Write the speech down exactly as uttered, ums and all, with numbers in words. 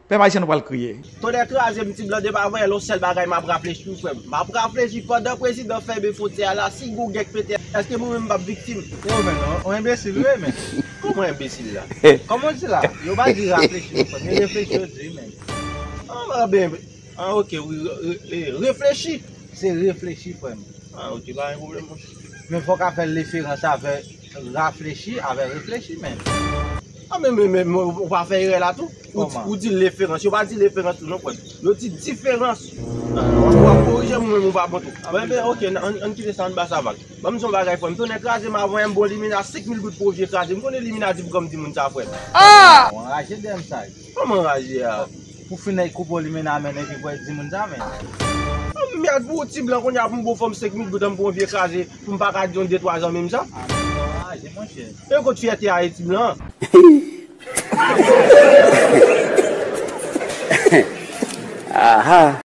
Pèp ayisyen, nou pral kriye. Tonnè kraze m, ti blan, depi avanyè, yon sèl bagay m ap raflechi wi frè m. M ap raflechi pandan prezidan fèmen fwontyè a la, si gon gè k pete, èske mwen menm m p ap viktim? Yo men, ou enbesil wi men. Kòman enbesil la? Kòman w di la? Yo pa di raflechi wi frè m, e reflechi yo di wi men. Ah ben, ah ok, wi, re- re- reflechi. Se reflechi frè m. Ah ok, pa gen pwoblèm monchè. Men fòk a fè leferans avè raflechi, avè reflechi men. Ah men, men, men, men, ou pa fè erè la tou? Ou, Kòman? Ou di leferans, yo pa di leferans tou non frè m. Yo di diferans. Ah, w ap korije mwen menm ou pa bon tou. Ah ben, ben ok, ann ann kite sa, ann ba sa vag. Ban m di yon bagay frè m, tonnè kraze m, avanyè m ba w limena senk mil goud pou yon vye kraze. M konnen limena di pou kòm di moun sa frè m. Ou anraje dèyè m sa. Kòman anraje a? Pou fini koupe w limena men epi pou di moun sa men. Mèd pou ti blan kounye a pou m ba w fòm senk mil goud an pou yon vye kraze pou m pa ka di yon de twa zanmi m sa. Anraje monchè. E kot fyète a e ti blan? Aha.